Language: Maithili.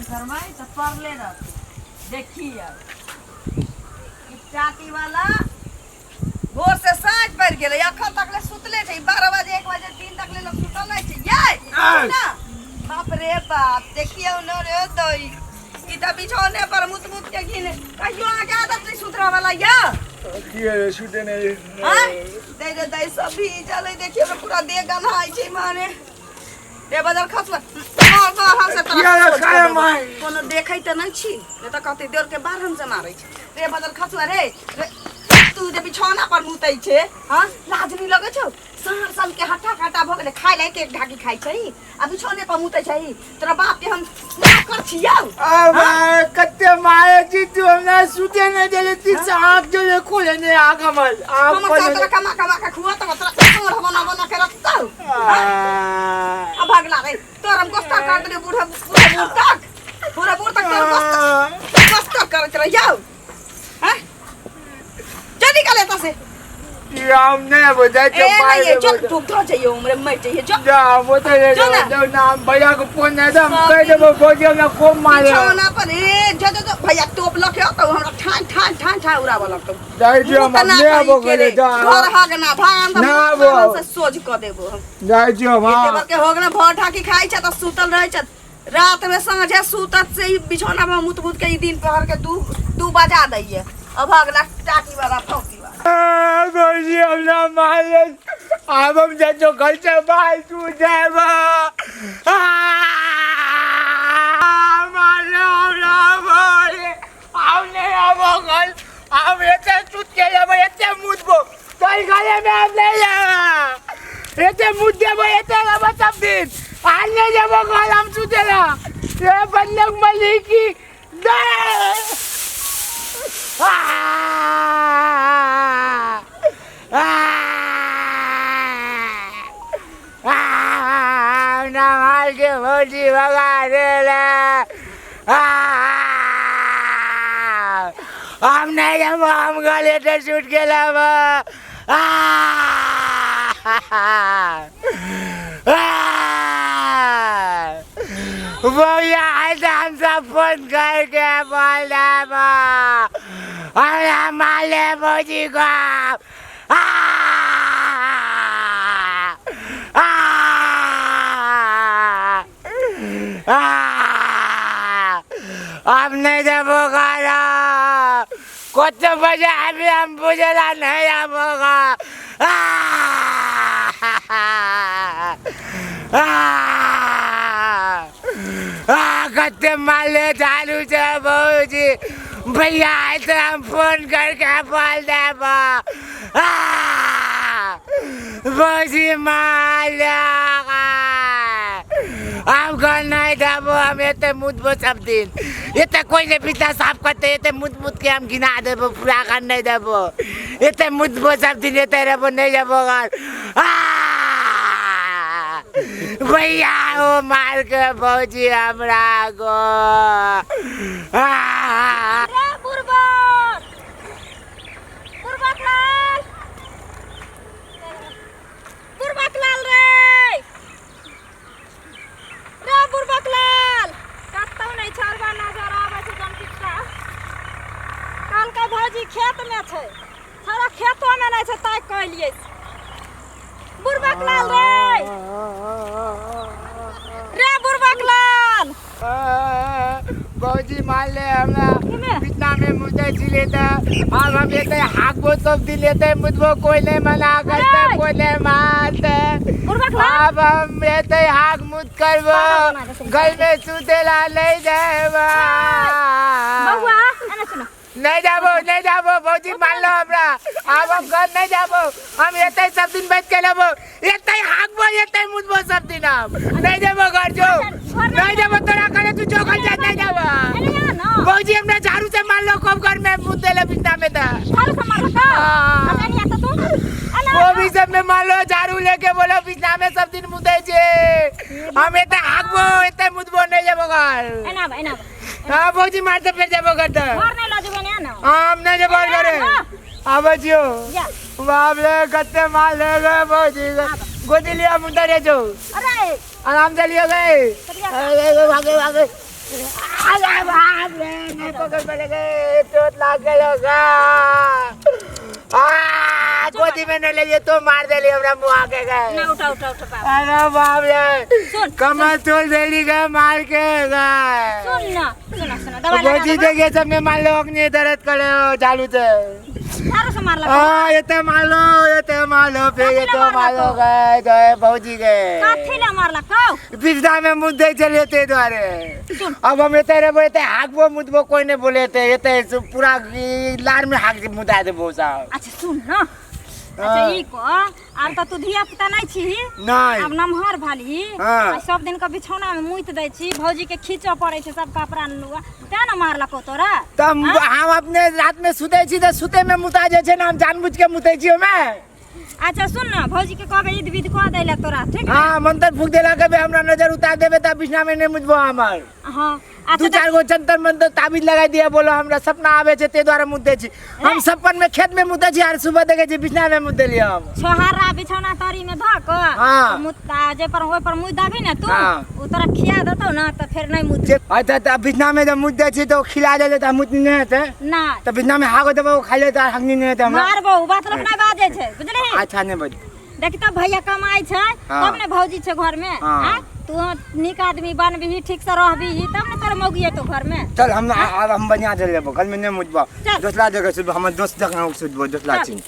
करबै तऽ पड़ले रहतै। देखियौ ई टाटी वाला भोर से साँझ पड़ि गेलै, अखन तक ले सुतले छै। 12 बजे 1 बजे 3 तक ले लोक सुतल नहि छै। यै ना, बाप रे बाप, देखियौ न रे दई, ई तऽ बिछौने पर मुत मुत के घिने। कहियो अहाँके आदत नहि सुधरऽ वाला यऽ? की रे सुते नहीं? आँय दे रे दई, सब भीजल है। देखियौ ने, पूरा देह गन्हाइ छै। माने रे बदल खसुआ, मार मार हम से तोरा किया रे सोच खाए कऽ देबौ। मार? कोनो देखै तऽ नहि छी, नहि तऽ कहतै देवर के बारहन से मारै छै। रे बदल खसुआ रे, रे तू जे बिछौना पर मुतै छै, हाँ, लाज नहि लगै छौ? साँढ़ सन के हट्टा काटा भऽ गेलै, खाय लायक एक ढाकी खाइ छै आ बिछौने पर मुतै छै। तोरा बाप के हम नौकर छियौ। आ भाई, कते मारे छी तू हमरा, सुते नहीं देले छी। आँख जो ले खोले नहीं, आँख हमर आँख हमर खोले। तोरा कमा कमा के खुआ तब तोरा साँढ़ बना बना के रखतौ। आ आ भगला रे, तोर हम गोस्ता कर देलियौ। बूढ़ा बूढ़ा बूढ़ तक, पूरा बूढ़ तक तोर गोस्ता गोस्ता करैत रहियौ। हैं, चल निकल एतऽ से। ये हम नहीं अब जाए। ए नहीं, चल तू धो जइयो, उम्र मर जइयो, जो। जा वो तो जो ना। जो ना, हम भैया को फोन नहीं दे, हम सब कह देबो भौजी हमरा खूब मारे। बिछौना पर ए जो जो जो भैया टोप लके तो हमरा ठान ठान ठान ठान उड़ाबऽ लगतौ। जाइ छी हम, मुँह तऽ ना नहीं आबो कहीं के करे रे। जा। घर हगना भागन तऽ ना मुँह आबो। भागन से सोझ कऽ देबो हम। जाइ छी हम। एते हाँ बड़ के हो गेलै, भर ढाकी खाइ छै तऽ सुतल रहै छै। रात में साँझे सुतत से ही बिछौना में मुत मुत के ई दिन पहर के दू दू बजा दैये। अब अगला टाटी वाला फौसी वाला। भौजी हमरा मारे, आब हम जाइ छौ घर से बाहर, तू जाबा मारे हमरा मारे। आब नहीं आबो घर, आब एते सुत के जेबो, एते मुतबो तोर घरे में। हम नहीं जाबा, एते मुत देबो, एते रहबो सब दिन। आज नहीं जेबो घर हम सुतेला। ये बंदूक मली की दे। आ आ आ ना मार के भौजी भगा देले। आ हम नहीं जाबो, हम गले ते छूट गेल। आ भैया आइ हम सब फोन करके बोल देबो, हमरा मारले भौजी को। आ आ आ अब नहीं देबो घर। कत बजे अभी हम बुझेला नहीं आबो। आ आ आ कते मारले झाड़ू से भौजी। भैया आए तो हम फोन करके बोल देबो। आ भौजी मारले, हम घर नहीं देबो। हम एते मुतबो सब दिन, एते कोई नहीं बिस्तर साफ करते, एते मुत मुत के हम गिना देबो पूरा। घर नहीं देबो, एते मुतबो सब दिन, एते रहबो, नहीं जेबो घर। आ भैया ओ मार के भौजी हमरा गो। आ रे बुड़बक, बुड़बक लाल, बुड़बक लाल रे, रे बुड़बक लाल, कतौ नहि छड़बा नजर आबै छै। जन पिट्टा कहलकै भौजी खेतमे छै, छौड़ा खेतोमे नहि छै। ताकि कहलियै बुड़बक लाल रे, रे बुड़बक लाल। भौजी मारले हमरा। केमे? बिछना में मुतै छलियै तऽ आब हम एते हाकबो सब दिन, एते मुतबो, कोई नहीं मना करते, अरे! कोई नहीं मारते। बुड़बक लाल। अब हम एते हाक मुत करबो, पागल बना देतै। घर में सुतेला नहीं जाएबा। बौआ एने सुन। नहीं जाबो, नहीं जाबो। भौजी मारलो हमरा, आब हम घर नहीं जाबो। हम एते सब दिन बैठ के लेबो, एते हाकबो, एते मुतबो सब दिन। हम नहीं जाबो घर, जो नहीं जाबो तोरा करे, तू जो घर जा, नहीं जाबो। एने आ न। भौजी हमरा झाड़ू से मारलो खूब, घर में मुत देले बिछना में त। झाड़ू से मारलको? हाँ। अब एने आ त तू एने आ। वो भी सब में मारलो झाड़ू लेके, बोलो बिछना में सब दिन मुते छे। हम एते हाकबो, एते मुतबो, नहीं जाबो घर। एने आब, एने आब। हाँ भौजी मारते, फिर जाबो घर त। घर नहि लऽ जेबै, एने आ न। हम नहीं जाबो घरे। आबै छियौ। जा। बाप रे, कते माल ले गए भौजी। गोदी लिया, मुद्दा रे जो। अरे आराम से लियो गए। कटिया। अरे भागे भागे। अरे बाप रे, नहीं पकड़ पड़ेगा, चोट लाग गेल होगा। आ गोदी में नहीं ले तो मार देली हमरा मुआ के गए। ना उठा उठा उठा बाबू। अरे बाप रे, सुन, कमर तोड़ देली गए मार के गए। सुन ना, सुन सुन, दवा लगा गोदी देबो। दे के सबने मार लो, अग्नि दर्द करे चालू से। थारो से मारलक? हाँ, ये तो मारलो, ये तो मारलो, फिर ये कथी तो ला मारलो मारलको? गए गए भौजी गए। कथी ला मारलक कौ? बिस्ता में मुद्दे चले थे द्वारे। सुन। अब हम एते रे बोले हाकबो मुदबो कोई नहीं बोले थे, एते पूरा लार में हाक मुदा देबो साहब। अच्छा सुन ना, अच्छा ई को आब त तू धिया पुता नहीं छी, नहीं। आब नमहर भलही। हाँ। आ सब दिन के बिछौना में मुइत दै छी, भौजी के खींचऽ पड़ै छै सब कपड़ा नुआ, तें न मारलको तोरा। त हम अपने रात में सुतै छी त सुते में मुता जाइ छै ना, हम जानबूझ के मुतै छी ओमे। अच्छा सुन ना, भौजी के कहबै ईद विध कऽ दै ला तोरा, ठीक ने? हाँ, मंत्र फूक देला के हमरा नजर उतार देबे त बिछना में नहीं मुतबो हमर। हाँ, अच्छा दू चार गो जंतर मंतर ताबीज लगा दिया, बोलो हमरा सपना आवे छै ते द्वारा मुत दै छी। हम सपन में खेत में मुतै छी आर सुबह देखै छी बिछना में मुत देलियै हम। छोहारा बिछौना तरी में धऽ कऽ हाँ। मुत जे पर ओइ पर मुत देबही ने तू, हाँ। ओ तोरा खिया देतौ ना त फेर नहीं मुत। अच्छा त बिछना में जब मुत दै छी त ओ खिला देले त मुत नहीं हेतै? ना। त बिछना में हागो देबै ओ खा लेतै आर हगनी नहीं हेतै हमरा। मारबो, उ बात लोक नहीं बाजै छै, बुझलिही? अच्छा नहीं बज। देख त भैया कमाइ छै हाँ। तब ने भौजी छै घर में। हाँ। आँय? तू नीक आदमी बनबिही, ठीक से रहबिही तब ने तोर मौगी एतो घर में। चल हम आब हम बढ़िया से लेबो, घर में नहीं मुतबो। चल। दोसरा जगह सुतबो, हमर दोस्त जगह सुतबो, दोसरा चल। चीज।